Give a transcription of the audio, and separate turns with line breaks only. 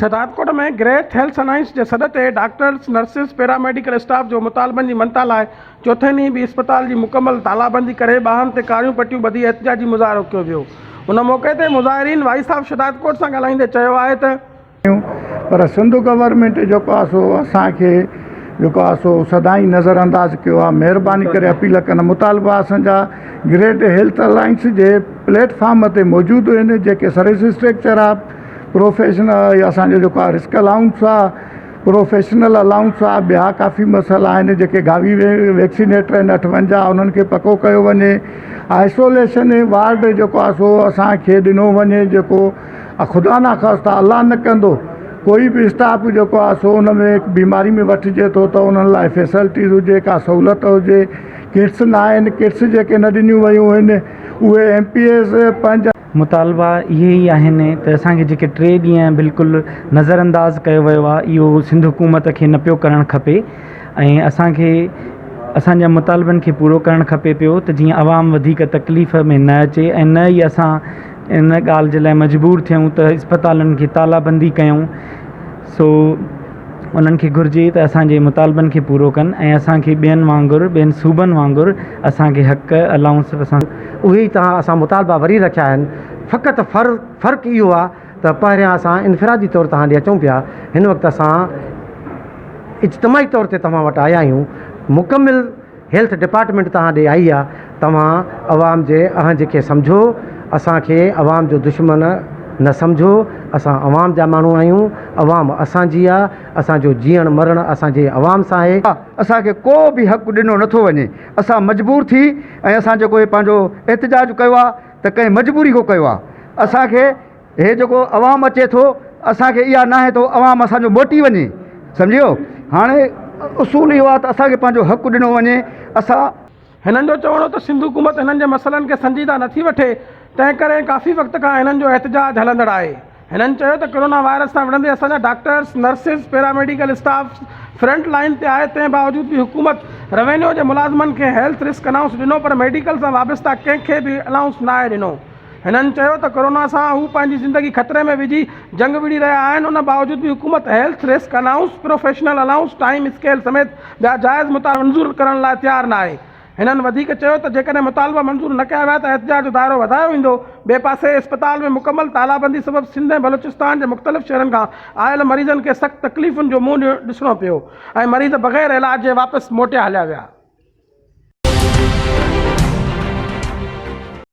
Shahdadkot ۾ great health alliance جي سڏ تي ڊاڪٽرز، نرسز، پيراميڊيڪل اسٽاف جو مطالبن جي مڃتا لاء چوٿين ڏينهن به اسپتال جي مڪمل تالابندي ڪري ٻانهن تي ڪاريون پٽيون ٻڌي احتجاجي مظاهرو ڪيو ويو. ان موقعي تي مظاهرين وائس آف شهدادڪوٽ سان ڳالهائيندي چيو آهي ته.
پر سنڌ گورنمينٽ جيڪو آهي سو اسان کي جيڪو آهي سو سدائين نظر انداز ڪيو آهي مهرباني ڪري اپيل ڪندم مطالبا اسان جا گريٽ هيلٿ الائنس جي پليٽ فارم تي موجود آهن جيڪي سروس اسٽرڪچر آهي پروفيشنل اسان جو جيڪو آهي رسڪ الائونس آهي پروفيشنل الائونس آهي ٻيا ڪافي مسئلا آهن جيڪي گاوي ويڪسينيٽر آهن 58 انهن کي پڪو ڪيو وڃي آئسوليشن وارڊ جيڪو آهي سو اسان کي ڏنو وڃي جيڪو خدا نخواسته الله نه ڪندو ڪوئي به اسٽاف جيڪو آهي سو ان ۾ بيماري ۾ وٺجي ٿو ته انهن لاء فيسلٽيز هجي ڪا سهولت هجي ڪٽس نه آهن ڪٽس جيڪي نه ڏنيون ويون آهن اهي ايم پي ايز پنهنجا
مطالبا اهي ئي آهن ته اسان کي جيڪي ٽي ڏينهن بلڪل نظر انداز ڪيو ويو آهي اهو سنڌ حڪومت کي نه پيو ڪرڻ کپي ۽ اسان کي اسان جا مطالبن کي پورو ڪرڻ کپي پيو ته جيئن عوام وڌيڪ تڪليف ۾ نه اچي ۽ نه ئي اسان ان ڳالهه جي لاء مجبور ٿيون ته اسپتالن کي تالا بندي ڪيون سو انهن کي گهرجي ته اسان جي مطالبن کي پورو ڪن ۽ اسان کي ٻين وانگر ٻين صوبن وانگر اسان کي حق الائونس اسان
اهي ئي توهان اسان مطالبا وري رکيا آهن فقط فرق اهو آهي ته پهريان اسان انفرادي طور توهان ڏي اچون پيا هن وقت اسان اجتماعي طور تي توهان وٽ آيا آهيون مڪمل هيلٿ ڊپارٽمينٽ توهان ڏي آئي آ توهان عوام جي اهنج کي سمجهو اسان کي عوام جو دشمن نه سمجهو اسان عوام جا ماڻهو آهيون عوام اسان جي آ اسان جو جيئڻ مرڻ اسان جي عوام سان آهي.
اسان کي ڪو به حق ڏنو نٿو وڃي اسان مجبور ٿي ۽ اسان جيڪو هي پنهنجو احتجاج ڪيو آ ته ڪنهن مجبوري کان ڪيو آ اسان کي هي جيڪو عوام اچي ٿو اسان کي اها ناهي ته عوام اسان جو موٽي وڃي سمجهي ويو هاڻي اصول اهو آهي ته اسان کي پنهنجو حق ڏنو وڃي اسان
هنن جو چوڻ هو ته سنڌ حڪومت هنن جي مسئلن کي سنجيده نٿي وٺي تنهن ڪري ڪافي وقت کان هنن جو احتجاج هلندڙ آهي. هنن چيو ته ڪرونا وائرس سان وڙهندي اسان جا doctors, nurses, paramedical staff front line تي آهي تنهن باوجود به حڪومت روينيو جي ملازمن کي هيلٿ رسڪ الائونس ڏنو پر ميڊيڪل سان وابسته ڪنهن کي به الائونس ناهي ڏنو. هنن چيو ته ڪرونا سان هو پنهنجي زندگي خطري ۾ وجهي جنگ وڙهي رهيا آهن ان باوجود به حڪومت health risk allowance, professional allowance, time scale سميت ٻيا جائز مطالبا منظور ڪرڻ لاء تيار ناهي. هنن وڌيڪ چيو ته جيڪڏهن مطالبا منظور نه ڪيا ويا ته احتجاج جو دائرو وڌايو ويندو. ٻئي پاسي اسپتال ۾ مڪمل تالابندي سبب سنڌ ۽ بلوچستان جي مختلف شهرن کان آيل مريضن کي سخت تڪليفن جو منهن ڏسڻو پيو ۽ مريض بغير علاج جي واپس موٽيا هليا ويا.